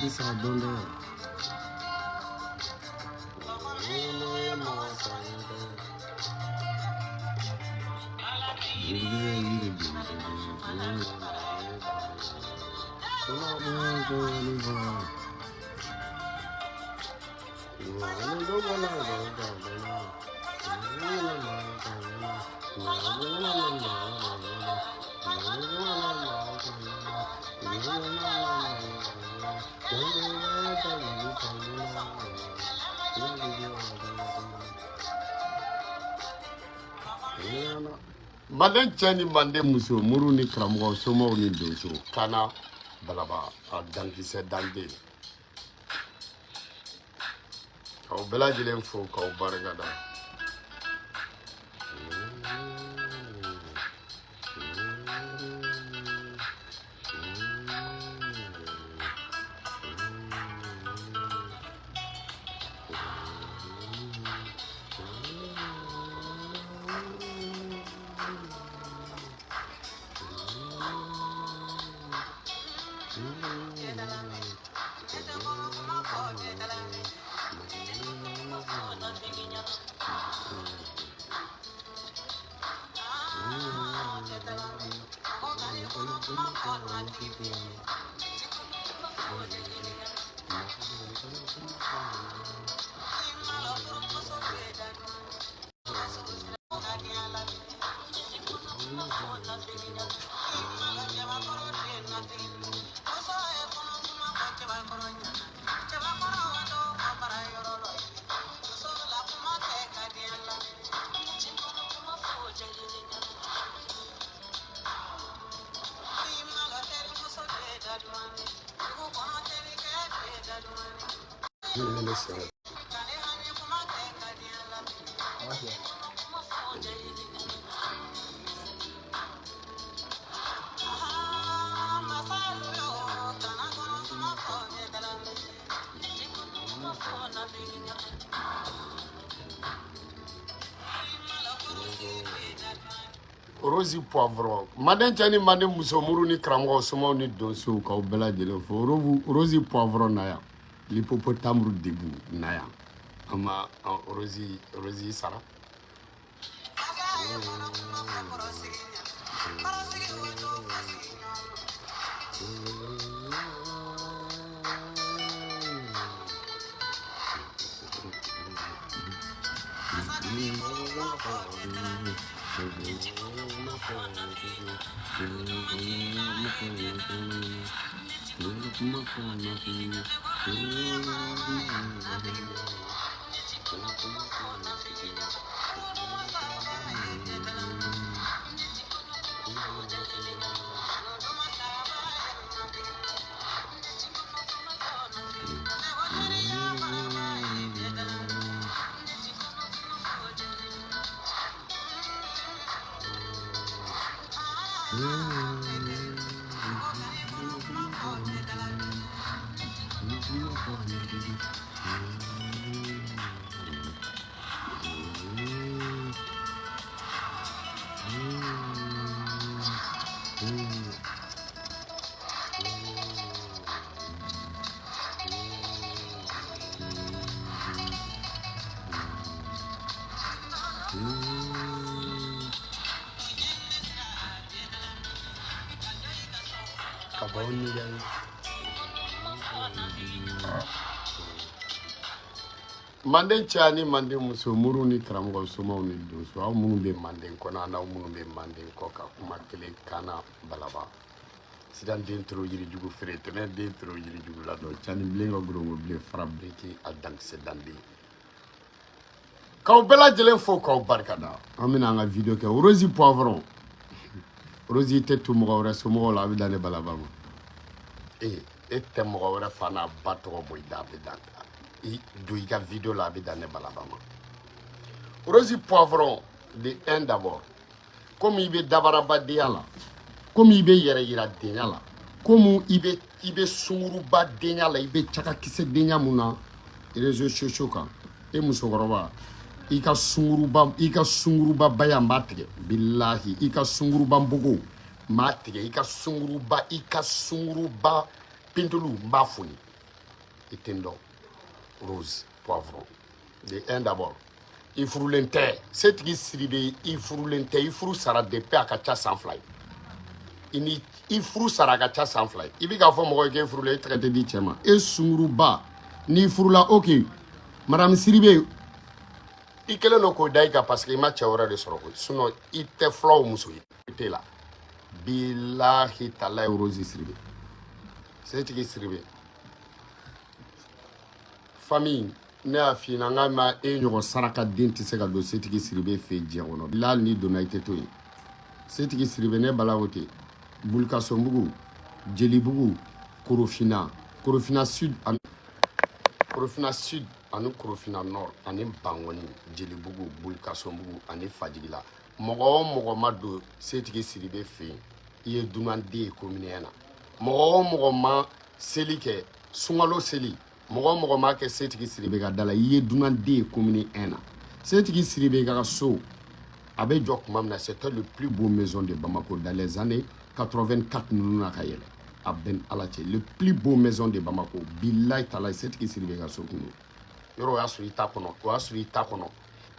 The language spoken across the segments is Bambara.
Bi sa don dɔ. Manden cɛ ni manden muso, muru ni karamɔgɔ, somaw ni donso, kana balaba a dankisɛ danden, k'aw bɛɛ lajɛlen fo k'aw barika da. Rose Poivron, manden cɛ ni manden muso, muru ni karamɔgɔ, somaw ni donsow, k'aw bɛɛ lajɛlen fo. Rose Poivron na yan, l'hippopotame debout na yan, an ma Rose sara. Ka bɔ ni manden cɛ ni manden muso, muru ni karamɔgɔ, somaw ni donso, aw minnu bɛ manden kɔnɔ n'aw minnu bɛ manden kɔ ka kuma kelen kana balaba sidan den toro yirijugu feere tɛnɛ den toro yirijugu ladɔn cani bilen ka gorongo bilen fara biriki a dankisɛ danden, k'aw bɛɛ lajɛlen fo k'aw barika da. An bɛna an ka video kɛ. Rose Poivron, Rose tɛ to mɔgɔ wɛrɛ somɔgɔw la, a bɛ dan ne balaba ma. E tɛ mɔgɔ wɛrɛ fa n'a ba tɔgɔ bɔ i da, a bɛ dan i don i ka video la, a bɛ dan ne balaba ma. Rose Poivron de 1 d'abord, komi i bɛ dabarabadenya la, komi i bɛ yɛrɛ yira denya la, komi i bɛ sunguruba denya la, i bɛ cakakisɛ denya mun na réseaux sociaux kan, e musokɔrɔba, i ka sunguruba baya n b'a tigɛ, bilahi, i ka sunguruba npogo n b'a tigɛ, i ka sunguruba pentolu n b'a foni. I tɛ n dɔn. Rose Poivron de un, d'abord i furulen tɛ. Setigi Sidibe, i furulen tɛ. I furu sara depuis a ka ca san 2 ye. I ni i furu sara a ka ca san 2 ye. I bɛ k'a fɔ mɔgɔ ye k'e furulen, e tɛgɛ tɛ di cɛ ma. E sunguruba, n'i furula, ok, madame Sidibe, i kɛlen don k'o da i kan parce que i ma cɛ wɛrɛ de sɔrɔ koyi. Sinon i tɛ fulaw muso ye, i tɛ la. Bilahi talahi. Rose Sidibe, Setigi Sidibe famille, ne y'a f'i ɲɛna n k'a ma, e ɲɔgɔn saraka den tɛ se ka don Setigi Sidibe fɛ yen diɲɛ kɔnɔ. Bilahi, n'i donna, i tɛ to yen. Setigi Sidibe, ne balawo ten. Bulukasonbugu, Jelibugu, Korofina, Korofina Sud ani Korofina Sud ani Korofina Nord ani Bangɔni, Jelibugu, Bulukasonbugu ani Fajigila, mɔgɔ o mɔgɔ ma don Setigi Sidibe fɛ yen, i ye dunanden ye commune na. Mɔgɔ o mɔgɔ ma seli kɛ, sunkalo seli, mɔgɔ o mɔgɔ ma kɛ Setigi Sidibe ka da la, i ye dunanden ye commune 1 na. Setigi Sidibe ka so a bɛ jɔ tuma min na, c'était le plus beau maison de Bamako dans les années 84 ninnu na ka yɛlɛ. A bɛn Ala cɛ, le plus beau maison de Bamako, bilahi talahi, Setigi Sidibe ka so kun don. Yɔrɔ o y'a sɔrɔ i ta kɔnɔ, o y'a sɔrɔ i ta kɔnɔ,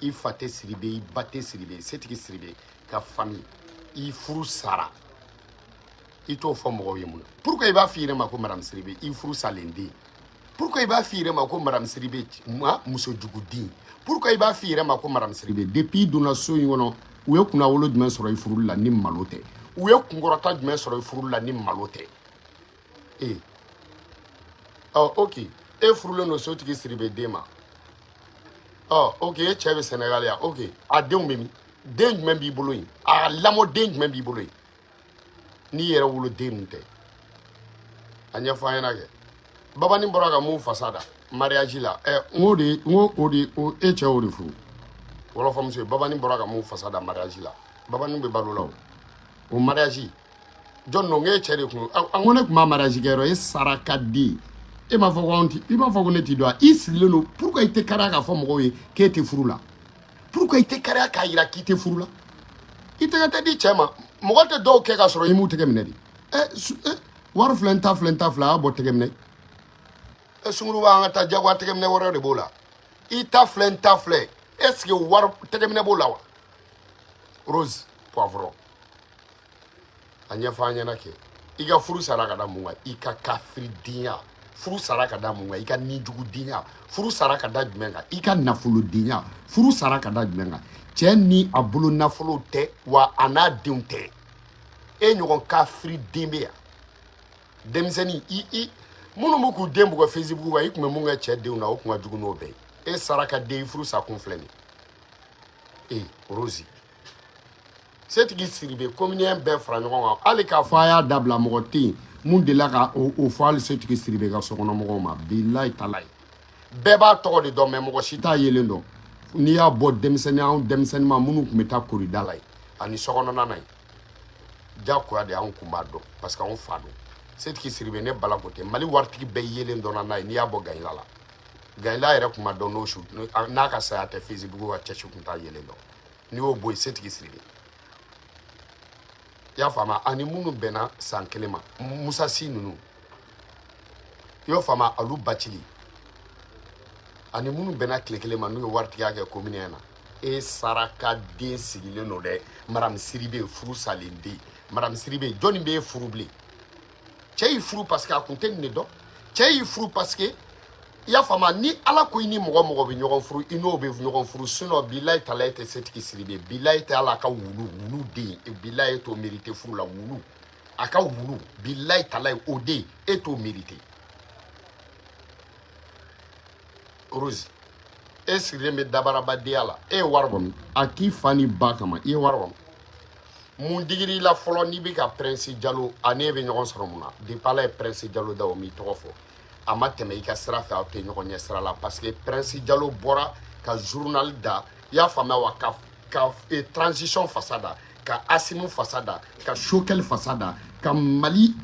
i fa tɛ Sidibe, i ba tɛ Sidibe. Setigi Sidibe ka famille, i furu sara, i t'o fɔ mɔgɔw ye mun na? Pourquoi i b'a f'i yɛrɛ ma ko madame Sidibe, i furu salen den? Pourquoi i b'a f'i yɛrɛ ma ko madame Sidibe, ma musojuguden? Pourquoi i b'a f'i yɛrɛ ma ko madame Sidibe? Depuis i donna so in kɔnɔ, u ye kunnawolo jumɛn sɔrɔ i furuli la ni malo tɛ? U ye kunkɔrɔta jumɛn sɔrɔ i furuli la ni malo tɛ? Ee, ɔ ok, e furulen don Sotigi Sidibe den ma. Ɔ ok, e cɛ bɛ Sɛnɛgali yan. Ok, a denw bɛ min? Den jumɛn b'i bolo yen? A lamɔden jumɛn b'i bolo yen n'i yɛrɛ woloden ninnu tɛ? A ɲɛfɔ an ɲɛna kɛ. Babani bɔra ka mun fasa da mariage la? Ɛ, n ko de, n ko o de, o e cɛ y'o de furu, wɔlɔfɔmuso ye. Babani bɔra ka mun fasa da mariage la? Babani bɛ balo la. O mariage jɔn don? K'e cɛ de kun an ko ne tun b'a mariage kɛ yɔrɔ. E saraka den, e m'a fɔ ko anw ti, i b'a fɔ ko ne t'i dɔn. I sigilen don. Pourquoi i tɛ kariya k'a fɔ mɔgɔw ye k'e tɛ furu la? Pourquoi i tɛ kariya k'a yira k'i tɛ furu la? I tɛgɛ tɛ di cɛ ma. Mɔgɔ tɛ dɔw kɛ ka sɔrɔ i m'u tɛgɛ minɛ de. Ɛ, wari filɛ, n ta filɛ, n ta filɛ, a y'a bɔ tɛgɛ minɛ. Ɛ, sunkuruba, an ka taa. Jagoya tɛgɛ minɛ wɛrɛ de b'o la. I ta filɛ, n ta filɛ, est ce que wari tɛgɛ minɛ b'o la wa? Rose Poivron, a ɲɛfɔ an ɲɛna kɛ. I ka furu sara ka da mun kan? I ka kafiridenya furu sara ka da mun kan? I ka nijugudenya furu sara ka da jumɛn kan? I ka nafolodenya furu sara ka da jumɛn kan? Cɛ ni a bolo nafolo tɛ wa, a n'a denw tɛ. E ɲɔgɔn kafiriden bɛ yan. Denmisɛnnin i minnu b'u k'u den bugɔ Facebook kan, i tun bɛ mun kɛ cɛ denw na, o tun ka jugu n'o bɛɛ ye. E saraka den, i furu sa kun filɛ nin ye. E Rose, Setigi Sidibe, commune bɛɛ fara ɲɔgɔn kan, hali k'a fɔ a y'a dabila, mɔgɔ tɛ yen mun delila ka o fɔ hali Setigi Sidibe ka sokɔnɔmɔgɔw ma. Bilayi talayi, bɛɛ b'a tɔgɔ de dɔn, mɛ mɔgɔ si t'a yelen dɔn. N'i y'a bɔ denmisɛnnin, anw denmisɛnnin ma minnu tun bɛ taa korida la yen ani sokɔnɔna na yen, jagoya de anw kun b'a dɔn parce que anw fa don. Setigi Sidibe, ne balako tɛ, Mali waritigi bɛɛ yelen dɔnna n'a ye. N'i y'a bɔ Gayila la, Gayila yɛrɛ kun ma dɔn n'o su n'a ka saya tɛ. Facebook ka cɛsi kun t'a yelen dɔn. N'i y'o bɔ yen, Setigi Sidibe, i y'a faamu, ani minnu bɛnna san kelen ma, Musa Si ninnu, i y'o faamu, alu Bacili ani minnu bɛnna tile kelen ma, n'u ye waritigiya kɛ commune na. E saraka den sigilen don dɛ. Madame Sidibe, furu salen den, madame Sidibe, jɔnni b'e furu bilen? Cɛ y'i furu parce que a kun tɛ nin de dɔn. Cɛ y'i furu parce que, i y'a faamu, ni Ala ko i ni mɔgɔ mɔgɔ bɛ ɲɔgɔn furu, i n'o bɛ ɲɔgɔn furu. Sinon bilayi talayi tɛ Setigi Sidibe, bilayi tɛ ala ka wulu, wulu den, bilayi t'o mérité furu la. Wulu a ka wulu, bilayi talayi, o den, e t'o mérité. Rose, e sirilen bɛ dabarabadenya la. E ye wari bɔ min? A k'i fa ni ba kama, i ye wari bɔ min? Mun digir'i la fɔlɔ n'i bɛ ka Prince Jalo ani e bɛ ɲɔgɔn sɔrɔ mun na? Depuis Ala ye Prince Jalo da, o m'i tɔgɔ fɔ, a ma tɛmɛ i ka sira fɛ, aw tɛ ɲɔgɔn ɲɛ sira la, parce que Prince Jalo bɔra ka journal da, i y'a faamuya wa, ka transition fasa da, ka Asimu fasa da, ka Choguel fasa da, ka Mali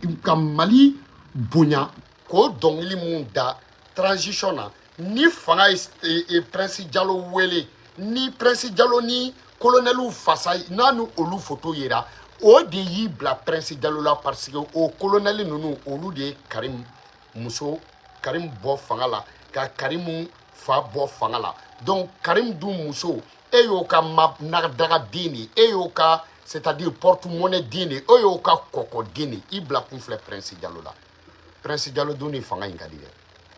bonya, k'o dɔnkili mun da transition na. Ni fanga ye Prince Jalo wele, ni Prince Jalo ni colonelw fasa n'a ni olu photo yera, o de y'i bila Prince Jalo la, parce que o colonel ninnu, olu de ye Karim muso Karim bɔ fanga la, ka Karimu fa bɔ fanga la. Donc Karim dun muso, e y'o ka dagaden de ye, e y'o ka, c'est à dire, porte monnaie den de ye, e y'o ka kɔkɔ den de ye. I bila kun filɛ Prince Jalo la. Prince Jalo dun ni fanga in ka di dɛ,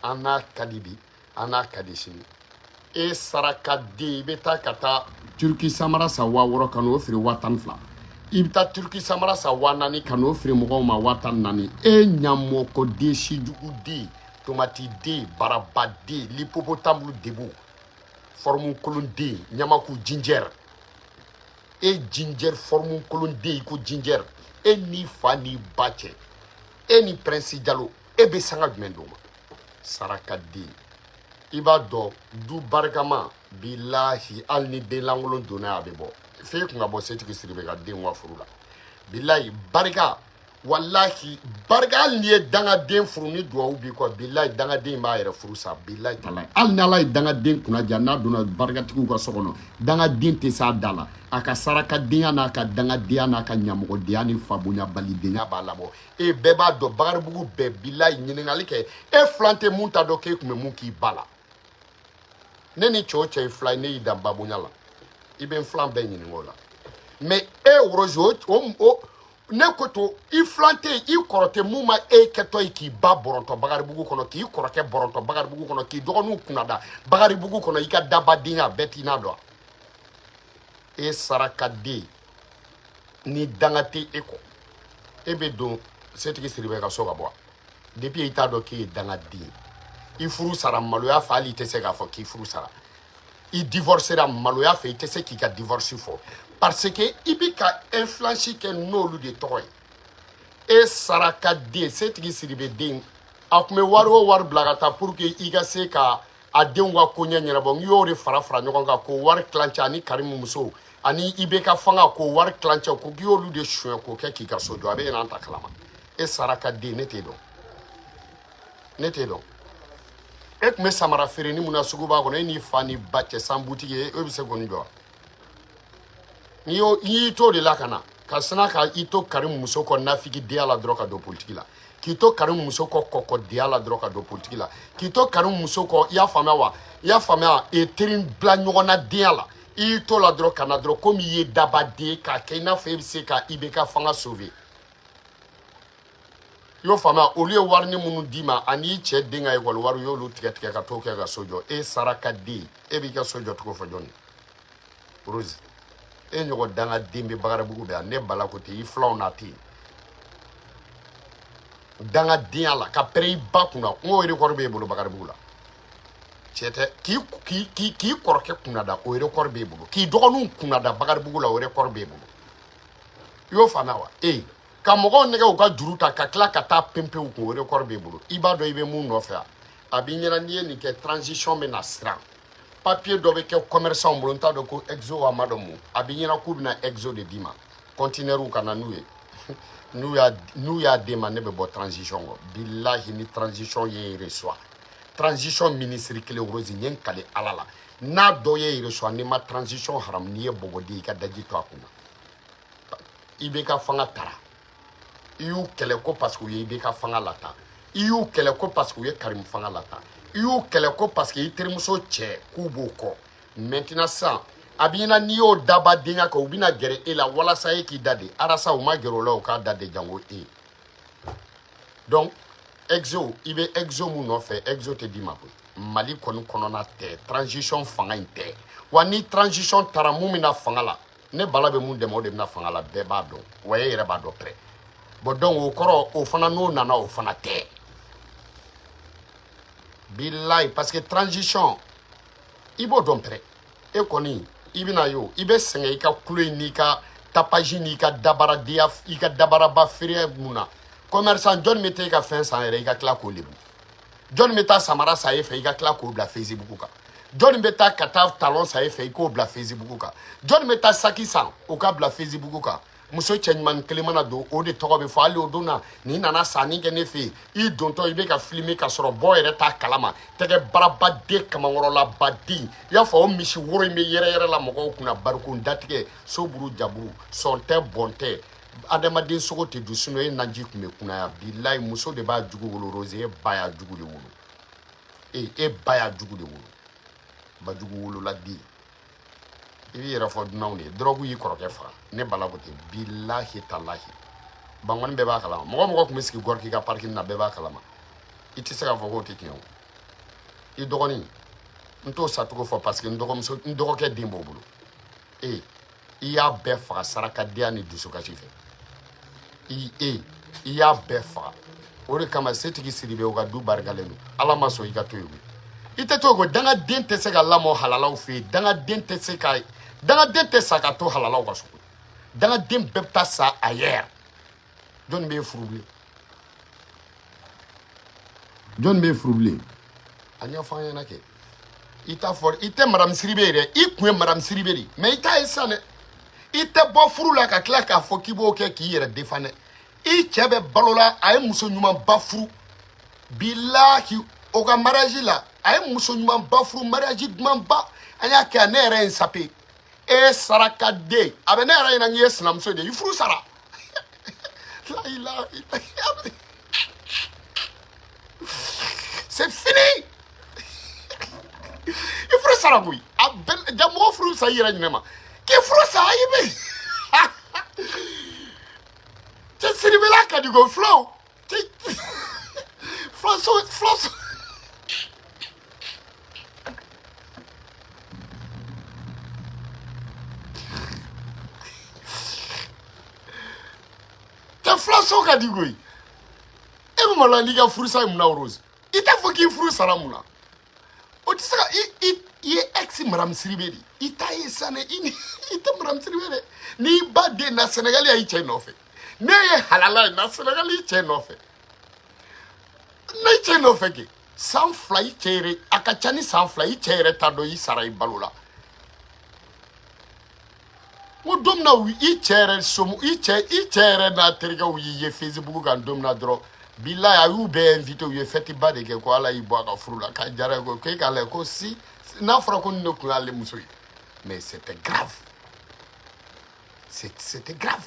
an n'a ka di bi, an n'a ka di sini. E saraka den, i bɛ taa ka taa Turki samara san 6000 ka n'o feere 12,000. I bɛ taa Turki samara san 4000 ka n'o feere mɔgɔw ma 14,000. E ɲamɔkɔden, sijugu den, tomati den, baraba den, l'hippopotame debout, forme kolon den, ɲamaku jinjɛr, e jinjɛr, forme kolon den, i ko jinjɛr. E n'i fa n'i ba cɛ, e ni Prince Jalo, e bɛ sanga jumɛn d'o ma? Saraka den, i b'a dɔn du barikama, bilahi, hali ni den lankolon donna, a bɛ bɔ f'e kun ka bɔ Setigi Siribe ka den wa furu la. Bilahi, barika, walahi, barika. Hali n'i ye dangaden furu ni duwawu b'i kɔ, bilahi, dangaden b'a yɛrɛ furu sa. Bilahi talahi, hali ni Ala ye dangaden kunna ja, n'a donna barikatigiw ka so kɔnɔ, dangaden tɛ s'a da la. A ka sarakadenya n'a ka dangadenya n'a ka ɲamɔgɔdenya ni fabonyabalidenya b'a labɔ. E bɛɛ b'a dɔn, Bakaribugu bɛɛ, bilahi, ɲininkali kɛ, e filan tɛ mun ta dɔn k'e tun bɛ mun k'i ba la. Ne ni cɛ o cɛ ye fila ye, ne y'i dan babonya la, i bɛ n filan bɛɛ ɲininka o la. Mais e Rose, o ne ko to i filan tɛ yen, i kɔrɔ tɛ mun ma e kɛtɔ ye k'i ba bɔrɔntɔ Bakaribugu kɔnɔ, k'i kɔrɔkɛ bɔrɔntɔ Bakaribugu kɔnɔ, k'i dɔgɔninw kunnada Bakaribugu kɔnɔ, i ka dabadenya bɛɛ t'i n'a dɔn. E sarakaden, ni danga tɛ e kɔ, e bɛ don Setigi Siribe ka so ka bɔ. Depuis i t'a dɔn k'e ye dangaden ye. I furu sara maloya fɛ, hali i tɛ se k'a fɔ k'i furu sara. I divorcera maloya fɛ, i tɛ se k'i ka divorce fɔ, parce que i bi ka influence kɛ n'olu de tɔgɔ ye. E sarakaden, Setigi Siribe den, a tun bɛ wari o wari bila ka taa pour que i ka se ka a denw ka koɲɛ ɲɛnabɔ, n'i y'o de fara fara ɲɔgɔn kan k'o wari tilancɛ, ani Karimu muso ani i bɛ ka fanga k'o wari tilancɛ, ko k'i y'olu de suɲɛ k'o kɛ k'i ka so jɔ, a bɛ ɲinɛ an ta kalama. E sarakaden, ne t'e dɔn, ne t'e dɔn. E tun bɛ samara feere ni mun na suguba kɔnɔ, e n'i fa ni ba cɛ san butigi ye, e bɛ se k'o ni jɔ wa? N'i y'o, n'i y'i to o de la ka na ka sina ka i to Karimu muso kɔ nafigidenya la dɔrɔn ka don politiki la, k'i to Karimu muso kɔ kɔkɔdenya la dɔrɔn ka don politiki la, k'i to Karimu muso kɔ, i y'a faamuya wa? I y'a faamuya? E teri bila ɲɔgɔn na denya la, i y'i to la dɔrɔn ka na dɔrɔn komi i ye dabaden, k'a kɛ i n'a fɔ e bɛ se ka IBK fanga sauver. I y'o faamuya? Olu ye warini minnu d'i ma ani i cɛ den ka ekɔli wari, u y'olu tigɛ tigɛ ka t'o kɛ ka so jɔ. E sarakaden, e b'i ka so jɔ cogo fɔ jɔn ye? Rose, e ɲɔgɔn dangaden bɛ Bakaribugu bɛ yan, ne bala ko ten, i filanw n'a tɛ yen. Dangadenya la ka pɛrɛn i ba kunna, n k'o record b'e bolo Bakaribugu la. Cɛ tɛ k'i k'i k'i k'i kɔrɔkɛ kunnada, o record b'e bolo. K'i dɔgɔninw kunnada Bakaribugu la, o record b'e bolo. I y'o faamuya wa? E ka mɔgɔw nɛgɛ u ka juru ta ka tila ka taa pempew kun, o record b'e bolo. I b'a dɔn i bɛ mun nɔfɛ a? A b'i ɲɛna n'i ye nin kɛ, transition bɛ na siran. Papier dɔ bɛ kɛ commerçant bolo, n t'a dɔn ko exo wa ma dɔn mun. A b'i ɲɛna k'u bɛna exo de d'i ma, conteneur ka na n'u ye. N'u y'a d'e ma, ne bɛ bɔ transition kɔ. Bilahi, ni transition ye reçoit, transition ministre kelen, Rose, n ye n kale Ala la, n'a dɔ ye reçoit, n'i ma transition haram, n'i ye bɔbɔden, i ka daji to a kunna. I bɛ ka fanga tara, i y'u kɛlɛ ko parce que u ye i bɛ ka fanga lata, i y'u kɛlɛ ko parce que u ye Karimu fanga lata, i y'u kɛlɛ ko parce que i terimuso cɛ k'u b'o kɔ. Maintenant sisan, a b'i ɲɛna n'i y'o dabadenya kɛ, u bɛna gɛrɛ e la walasa e k'i da de arasa. U ma gɛrɛ o la, u k'a da de jango e. Donc exo, i bɛ exo mun nɔfɛ? Exo tɛ d'i ma koyi. Mali kɔni kɔnɔna tɛ, transition fanga in tɛ wa. Ni transition taara, mun bɛna fanga la? Ne bala bɛ mun dɛmɛ, o de bɛna fanga la. Bɛɛ b'a dɔn wa, e yɛrɛ b'a dɔn pɛrɛ. Bon, donc o kɔrɔ, o fana n'o nana, o fana tɛ, bilayi, parce que transition, i b'o dɔn pɛrɛ. E kɔni, i bɛna ye o, i bɛ sɛgɛn i ka kulo in n'i ka tapage n'i ka dabaradenya, i ka dabaraba feere mun na. Commerçant jɔnni bɛ taa i ka fɛn san yɛrɛ, i ka tila k'o lebu? Jɔnni bɛ taa samara san e fɛ, i ka tila k'o bila Facebook kan? Jɔnni bɛ taa ka taa talon san e fɛ, i k'o bila Facebook kan? Jɔnni bɛ taa saki san, o ka bila Facebook kan? Muso cɛ ɲuman kelen mana don, o de tɔgɔ bɛ fɔ. Hali o don na, nin nana sanni kɛ ne fɛ yen, i dontɔ i bɛ ka filmer ka sɔrɔ bɔ yɛrɛ t'a kalama. Tɛgɛ barabaden, kamankɔrɔlabaden, i y'a fɔ o misi woro in bɛ yɛrɛ yɛrɛ la mɔgɔw kunna. Barikon datigɛ, soburu jaburu, sɔn tɛ, bɔn tɛ, adamaden sogo tɛ dun. Sinɔn e naji tun bɛ kunnaya. Bilayi, muso de b'a jugu wolo. Rose, e ba y'a jugu de wolo. E ba y'a jugu de wolo, bajugu wolola den. I b'i yɛrɛ fɔ dunanw de ye. Dɔrɔgu y'i kɔrɔkɛ faga. Ne bala ko ten, bilahi talahi, bankɔni bɛɛ b'a kalama. Mɔgɔ mɔgɔ tun bɛ sigi Gorki ka parking na, bɛɛ b'a kalama. I tɛ se k'a fɔ k'o tɛ tiɲɛ o. I dɔgɔnin, n t'o sacogo fɔ parce que n dɔgɔmuso, n dɔgɔkɛ den b'o bolo. E i y'a bɛɛ faga sarakadenya ni dusukasi fɛ. I y'a bɛɛ faga. O de kama setigi Sidibe, o ka du barikalen don. Ala ma sɔn i ka to yen koyi. I tɛ to yen koyi. Dangaden tɛ se ka lamɔ halalaw fɛ yen. Dangaden tɛ se ka, dangaden tɛ sa ka to halalaw ka so. Dangaden bɛɛ bɛ taa sa ailleurs. Jɔnni b'e furu bilen? Jɔnni b'e furu bilen? A ɲɛfɔ an ɲɛna kɛ. I t'a fɔ i tɛ madame Sidibe ye dɛ. I kun ye madame Sidibe de ye, mais i t'a ye sisan dɛ. I tɛ bɔ furu la ka tila k'a fɔ k'i b'o kɛ k'i yɛrɛ défend dɛ. I cɛ bɛ balo la, a ye muso ɲumanba furu. Bilahi, o ka mariage la, a ye muso ɲumanba furu, mariage dumanba. An y'a kɛ, ne yɛrɛ ye n sape. E sarakaden, a bɛ ne yɛrɛ ɲɛna k'i ye sinamuso de ye. I furu sara. La ilaha illallah. C'est fini. I furu sara koyi. A bɛɛ ja mɔgɔ furu sa i yɛrɛ ɲinɛ ma. K'i furu sa i bɛ. Cɛ Sidibela ka di ko filaw. Cɛ filaso filaso. Cɛ filaso ka di koyi. E bɛ maloya n'i ka furusa ye mun na, Rose? I t'a fɔ k'i furu sara mun na? O tɛ se ka i ye ex madame Sidibe de. I t'a ye sisan dɛ, i tɛ madame Sidibe dɛ. N'i ba den na Sénégal y'i cɛ nɔfɛ. Ne ye halala ye na Sénégal y'i cɛ nɔfɛ. Ne cɛ nɔfɛ kɛ san 2 i cɛ yɛrɛ, a ka ca ni san 2 i cɛ yɛrɛ t'a dɔn i sara i balo la. N ko don min na i cɛ yɛrɛ somo, i cɛ yɛrɛ n'a terikɛw y'i ye Facebook kan don min na dɔrɔn, bilahi a y'u bɛɛ invité, u ye fête ba de kɛ ko Ala y'i bɔ a ka furu la k'a diyara ye ko k'e k'a lajɛ ko si n'a fɔra ko nin de tun y'ale muso ye. Mais c'était grave. C'était grave.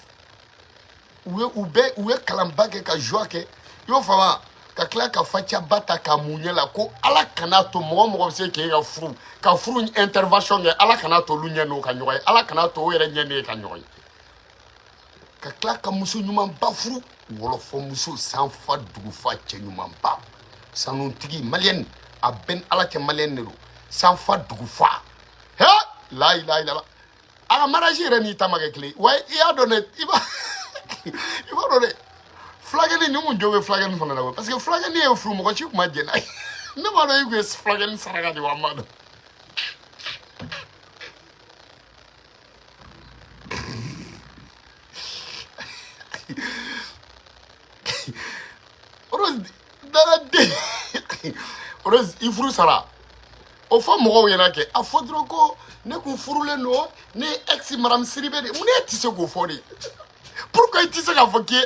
U ye kalanba kɛ ka joie kɛ. I y'o faamu, ka tila ka facaba ta k'a mun ɲɛ la ko Ala kana to mɔgɔ mɔgɔ bɛ se k'e ka furu intervention kɛ, Ala kana to olu ɲɛ n'o ka ɲɔgɔn ye, Ala kana to o yɛrɛ ɲɛ n'e ka ɲɔgɔn ye. Ka tila ka muso ɲumanba furu, wɔlɔfɔmuso, sanfa dugufa, cɛ ɲumanba, sanutigi maliyɛn, a bɛɛ ni Ala cɛ maliyɛn de don, sanfa dugufa. He la ilaha illallah. A ka mariage yɛrɛ n'i ta ma kɛ kelen ye. Wa i y'a dɔn dɛ, i b'a dɔn dɛ, fulakɛni ni mun jo bɛ fulakɛni fana na koyi, parce que fulakɛni ye furu, mɔgɔ si kun ma jɛn n'a ye. Ne b'a dɔn i kun ye fulakɛni saraka de wa, n b'a dɔn. Rose dara den, Rose i furu sara. O fɔ mɔgɔw ɲɛna kɛ, a fɔ dɔrɔn ko ne kun furulen don, ne ye ex madame Sidibe de. Mun ne tɛ se k'o fɔ de? Pourquoi i tɛ se k'a fɔ k'i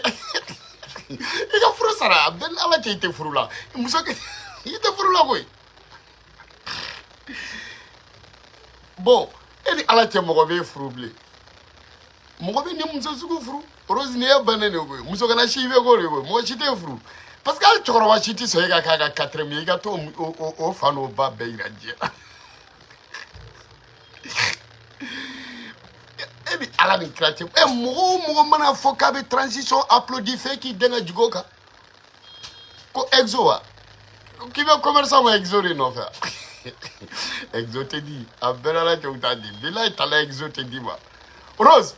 i ka furu sara? A bɛɛ ni Ala cɛ, i tɛ furu la. Muso i tɛ furu la koyi. Bon, e ni Ala cɛ, mɔgɔ b'e furu bilen? Mɔgɔ bɛ ni muso sugu furu? Rose ni e bannen de koyi. Muso kana si bɛ k'o de koyi. Mɔgɔ si t'e furu. Parce que hali cɛkɔrɔba si tɛ sɔn e ka k'a ka quatrième ye, i ka t'o o fa n'o ba bɛɛ yira diɲɛ na. E ni Ala ni kira cɛ, e mɔgɔ o mɔgɔ mana fɔ k'a bɛ transition applaudi f'e k'i den ka jigin o kan. Ko exo wa? K'i bɛ commerçant ma exo de nɔfɛ. Exo tɛ di, a bɛɛ n'Ala cɛ u t'a di. Bilahi tala exo tɛ di ma. Rose,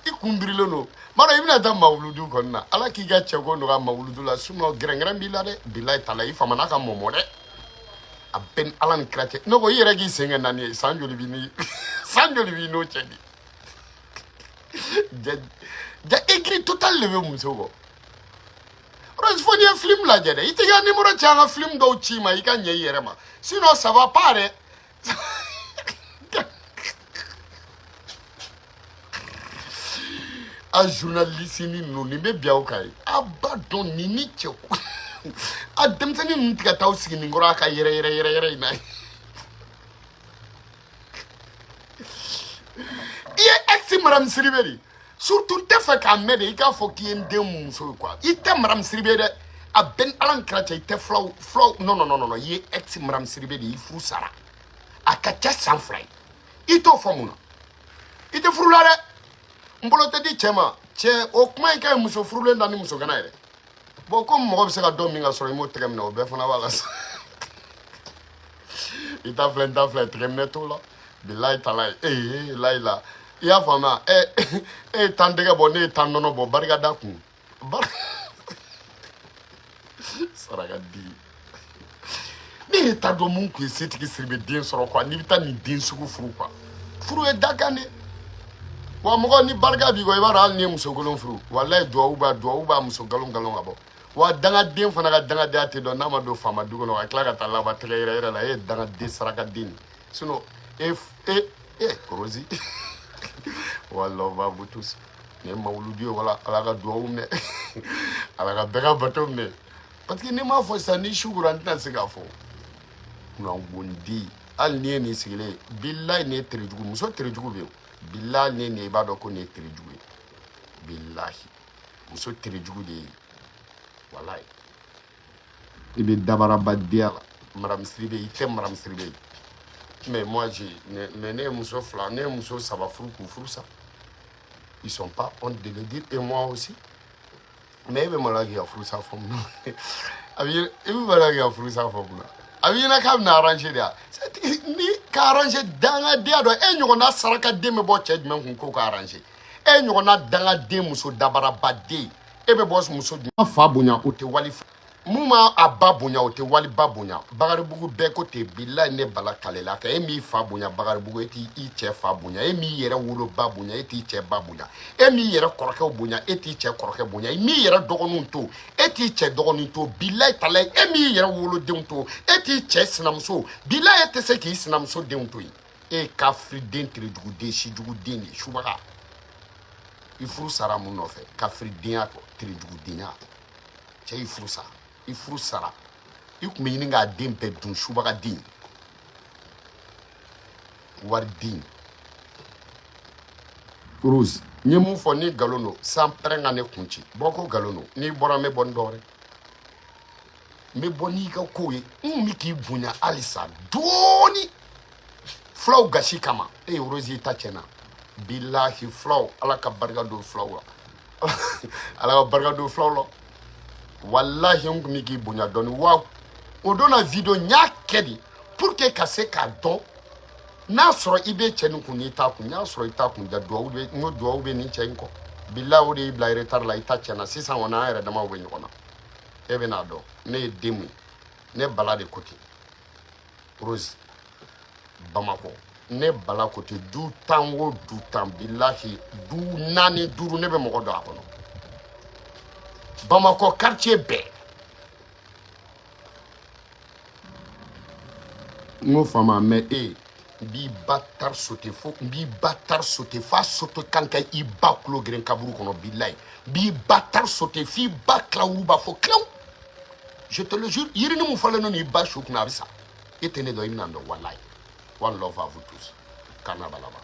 i kun birilen don. Mara i bɛna taa mawuludu kɔni na. Ala k'i ka cɛko nɔgɔya mawuludu la, sinon gɛrɛngɛrɛn b'i la dɛ. Bilahi tala i famana ka mɔmɔ dɛ. A bɛɛ ni Ala ni kira cɛ. Ne ko i yɛrɛ k'i sen kɛ naani ye, san joli b'i ni san joli b'i n'o cɛ di? Ja aigri total de bɛ muso kɔ. Rose, fo n'i ye film lajɛ dɛ, i t'i ka numéro ci an ka film dɔw ci ma, i ka ɲɛ i yɛrɛ ma. Sinon ça va pas dɛ. A journaliste ni ninnu nin bɛ bi aw kan ye, a b'a dɔn nin ni cɛ ko a denmisɛnnin ninnu tɛ ka taa aw sigi nin kɔrɔ a ka yɛrɛ yɛrɛ yɛrɛ yɛrɛ in na. I ye ex madame Sidibe de, surtout n tɛ fɛ k'a mɛn de, i k'a fɔ k'i ye n den muso ye quoi. I tɛ madame Sidibe dɛ. A bɛɛ ni Ala ni kira cɛ, i tɛ fulaw fulaw. Non, non, non, non, i ye ex Madame Sidibe de ye, i furu sara a ka ca san 2 ye. I t'o fɔ mun na? I tɛ furu la dɛ. N bolo tɛ di cɛ ma. Cɛ, o kuma in ka ɲi muso furulen da ni muso gana yɛrɛ. Bon, komi mɔgɔ bɛ se ka dɔn min ka sɔrɔ i m'o tɛgɛ minɛ, o bɛɛ fana b'a la sa. I ta filɛ, n ta filɛ, tɛgɛ minɛ t'o la. Bilayi talayi, ee layila, i y'a faamuya? Ɛ, e ye tan tɛgɛ bɔ, ne ye tan nɔnɔ bɔ. Barika da kun saraka di. Ne yɛrɛ t'a dɔn mun kun ye Setigi Sidibe den sɔrɔ quoi. N'i bɛ taa nin den sugu furu quoi, furu ye dakan de wa. Mɔgɔ ni barika b'i kɔ, i b'a dɔn, hali n'i ye muso kolon furu, walayi, duwawu b'a muso galon galon ka bɔ. Wa dangaden fana ka dangadenya tɛ dɔn n'a ma don faama du kɔnɔ ka tila ka taa laban tɛgɛ yɛrɛ yɛrɛ la. E ye dangaden, sarakaden de. Sinon e e e Rosi, wala va vous tous. Nin ye mawuludu ye. Wala Ala ka duwawu minɛ, Ala ka bɛɛ ka bato minɛ, parce que n'i m'a fɔ sisan, ni su kora, n tɛna se k'a fɔ. Kunangondi, hali n'i ye nin sigilen ye, bilayi, nin ye terijugu, muso terijugu bɛ yen. Bilayi, n'i ye nin ye, i b'a dɔn ko nin ye terijugu ye. Bilahi, muso terijugu de ye. Walayi, i bɛ dabaraba diya la. Madame Sidibe, i tɛ Madame Sidibe ye. Mais moi j'ai mais ne ye muso fila, ne ye muso saba furu k'u furu sa. Ils sont pas honte de le dire, et moi aussi. Mais e bɛ maloya k'i ka furusa fɔ mun na? A bɛ, i bɛ maloya k'i ka furusa fɔ mun na? A bɛ ɲɛna k'a bɛna arranger de wa? Ni ka arranger, dangadenya dɔ. E ɲɔgɔnna sarakaden bɛ bɔ cɛ jumɛn kun k'o ka arranger? E ɲɔgɔnna dangaden, muso dabarabaden, e bɛ bɔ muso jumɛn fa bonya? O tɛ wali mun ma a ba bonya, o tɛ wali ba bonya. Bakaribugu bɛɛ ko ten. Bilayi, ne bala kalela kan. E m'i fa bonya Bakaribugu, e t'i i cɛ fa bonya. E m'i yɛrɛ woloba bonya, e t'i cɛ ba bonya. E m'i yɛrɛ kɔrɔkɛw bonya, e t'i cɛ kɔrɔkɛ bonya. E m'i yɛrɛ dɔgɔninw to, e t'i cɛ dɔgɔnin to. Bilayi talayi, e m'i yɛrɛ wolodenw to, e t'i cɛ sinamuso. Bilayi, e tɛ se k'i sinamuso denw to yen. E ye kafiriden, terijuguden, sijuguden de ye. Subaga, i furu sara mun nɔfɛ? Kafiridenya kɔ, terijugudenya. Cɛ, i furu sa, i furu sara, i tun bɛ ɲini k'a den bɛɛ dun. Subaga den, wariden. Rose, n ye mun fɔ ni nkalon don san, pɛrɛn ka ne kun ci. Bɔ ko nkalon don. N'i bɔra, n bɛ bɔ ni dɔ wɛrɛ, n bɛ bɔ n'i ka kow ye. N kun bɛ k'i bonya halisa dɔɔni fulaw gasi kama. E ye Rose, i ta tiɲɛna. Bilahi, fulaw, Ala ka barika don fulaw la, Ala ka barika don fulaw la. Walahi, n kun bɛ k'i bonya dɔɔni wa. O don na, vidéo n y'a kɛ de pour que ka se k'a dɔn n'a sɔrɔ i bɛ cɛ nin kun, n'i t'a kun. N'a sɔrɔ i t'a kun ja, duwawu bɛ n ko duwawu bɛ nin cɛ in kɔ. Bilahi, o de y'i bila retard la, i ta tiɲɛna. Sisan kɔni, an yɛrɛ damaw bɛ ɲɔgɔn na. E bɛ n'a dɔn ne ye den mun ye. Ne bala de ko ten. Rose, Bamakɔ, ne bala ko ten. Du 10 o du 10, bilahi, du naani, duuru, ne bɛ mɔgɔ dɔn a kɔnɔ. Bamakɔ quartier bɛɛ, n ko faama. Mais e, n b'i ba tar sote fo, n b'i ba tar sote f'a soto kan ka i ba kulo geren kaburu kɔnɔ. Bilayi, n b'i ba tar sote f'i ba kilawuru b'a fɔ kilaw. Je te le jure, yirini mun fɔlen don n'i ba su kunna, a bɛ sa. E tɛ ne dɔn, i bɛna n dɔn. Walayi, one love à vous tous. Kana balaba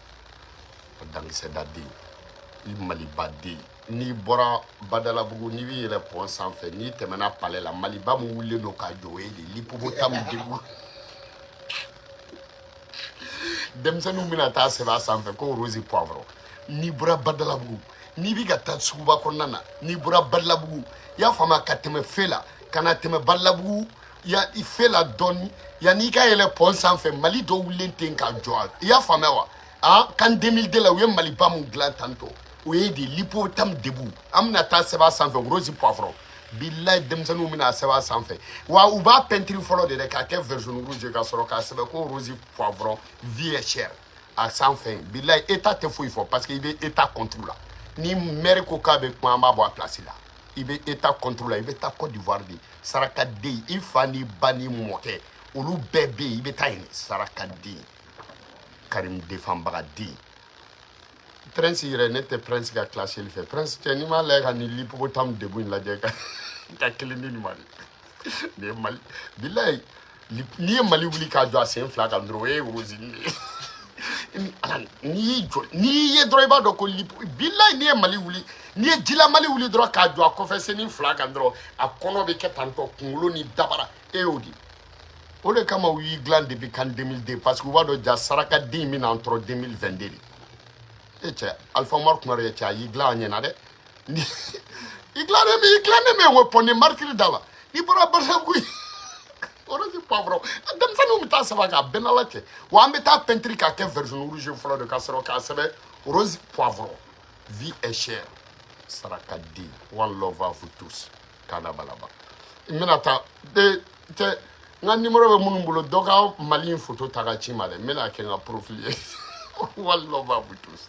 dankisɛ da den, i maliba den. N'i bɔra Badalabugu, n'i b'i yɛlɛ pont sanfɛ, n'i tɛmɛna palais la, maliba mun wulilen don k'a jɔ, o ye de l'hippopotame debout. Denmisɛnninw bɛna taa sɛbɛn a sanfɛ ko Rose Poivron. N'i bɔra Badalabugu, n'i bɛ ka taa suguba kɔnɔna na, n'i bɔra Badalabugu, i y'a faamuya, ka tɛmɛ fe la, ka na tɛmɛ Badalabugu ya fe la dɔɔni, yanni i ka yɛlɛ pont sanfɛ, mali dɔ wulilen ten k'a jɔ, i y'a faamuya wa? Ah, kan 2002 la, u ye maliba mun dilan tantɔ, o ye de l'hippopotame debout. An bɛna taa sɛbɛn a sanfɛ Rose Poivron. Bilayi, denmisɛnninw bɛna sɛbɛn a sanfɛ wa. U b'a pɛntiri fɔlɔ de dɛ, k'a kɛ version rouge, ka sɔrɔ k'a sɛbɛn ko Rose Poivron, vie est chère a sanfɛ. Bilayi, état tɛ foyi fɔ, parce que i bɛ état contre la. Ni maire ko k'a bɛ kuma, an b'a bɔ a place la. I bɛ état contre la, i bɛ taa Côte d'Ivoire de. Sarakaden, i fa n'i ba n'i mɔkɛ, olu bɛɛ bɛ yen, i bɛ taa yen. Sarakaden, Karim defanbagaden. Prince yɛrɛ, ne tɛ Prince ka classe fɛ. Prince cɛ, n'i m'a lajɛ ka nin l'hippopotame debout in lajɛ, ka kelen di nin ma de. Nin ye Mali. Bilayi, n'i ye Mali wuli k'a jɔ a sen fila kan dɔrɔn, o ye Rosine de ye. Ni ala, n'i y'i jɔ, n'i y'i ye dɔrɔn, i b'a dɔn ko lipo bilayi. N'i ye Mali wuli, n'i ye jila Mali wuli dɔrɔn k'a jɔ a kɔfɛ senni fila kan dɔrɔn, a kɔnɔ bɛ kɛ tantɔ, kunkolo ni dabara, e y'o di. O de kama u y'i dilan depuis CAN 2002, parce que u b'a dɔn ja sarakaden in bɛna an tɔɔrɔ 2022 de. E cɛ, Alpha Umaru Kumare ye cɛ, a y'i dilan a ɲɛna dɛ. I dilannen bɛ, i dilannen bɛ o pɔn ni marikiri da la. N'i bɔra Barisabugu, orange poivron, denmisɛnninw bɛ taa saba k'a bɛɛ n'ala cɛ. Wa an bɛ taa peinture k'a kɛ version rouge fɔlɔ de, ka sɔrɔ k'a sɛbɛn rose poivron, vie est chère, sarakaden. One love à vous tous. Kana balaba, n bɛna taa de cɛ. N ka numéro bɛ minnu bolo, dɔ ka Mali in photo ta ka ci ma dɛ, n bɛna kɛ n ka profil ye. One love à vous tous.